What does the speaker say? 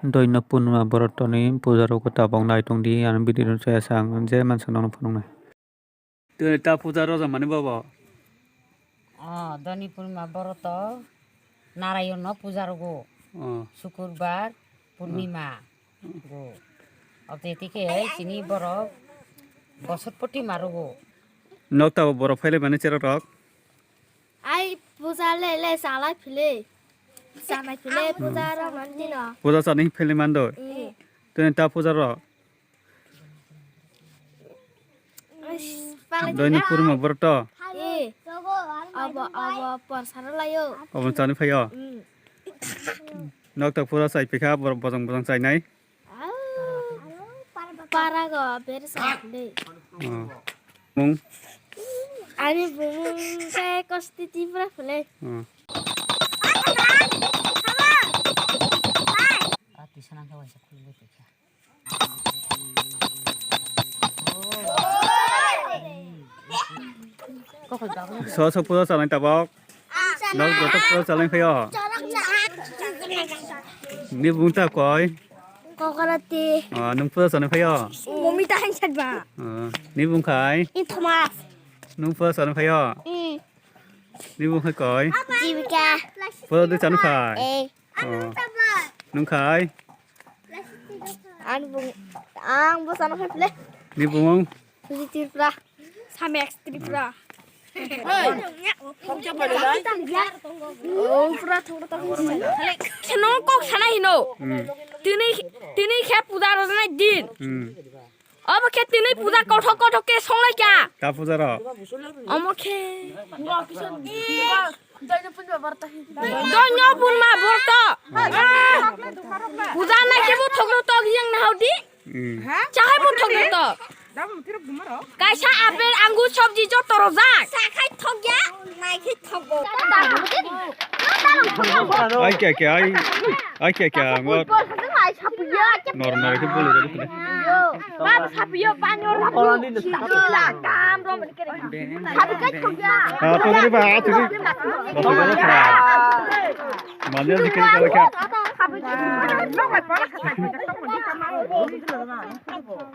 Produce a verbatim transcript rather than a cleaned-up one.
Doino Purnima Borotoni puja rogo tabok nai tongdi, ano video no chaya sa ang je mansa nono phunuknai. Tei ta puja roja mani bobo? O, Doino Purnima Boroto Narayon no puja rogo. O. Sukurbar Purnima go. Obje tike chini borok bosor poti marogo. Nok tabo borok phaile mani cherok rok? Ai puja le le salai phile. Salai phile puja ro mani no. Puja sani phaile mando. Eh. Tei ta puja ro? Doini Purnima Boroto. Eh. Abo, abo, por sara layo. Obo chani phaio. Mm. Nok tak puja sai pikha, bor-, bojong bojong chainai. Para go, bere sa de. Oh. Mung? Ani bumung ke kosti tipra phule. Oh. So, so, puja salai tabok. Nok joto puja salai phaio. Ni bung ta koi? Kokorati. Ah, nung puja salai phaio? Momita hai chat ba. Ah, ni bung khai? I Thomas. Nung puja salai phaio? Mm. Ni bung khai koi? Jibika. Puja de chanu khai? Eh. Oh. Nung khai? Ang bung, ang bo salai phai phle. Ni bung? Suji Tripura. Samex Tripura. Kheno kok sana hino. Hmm. Tini, tini khe puja rwjaknai din. Hmm. Obo khe tini puja kothok kothok khe songnai kya? Ta puja ro? Omo khe. Doino Purnima Borto. Puja nai khe bo thogno tok yang na hodi. Hmm. Chahai bo thogno tok. Kaisa apel, angur, sabji joto rojak. Sakhai thogya, nai khe thogo. Ai kya kya, ai, ai kya kya, ngot. Nor nor khe bolo jadi kene. Bab sapiyo, banyor sapiyo. Sapi khe thogya. Ah, to jadi ba, ah, jadi. Basa jadi kene. Mande jadi kene kala kya.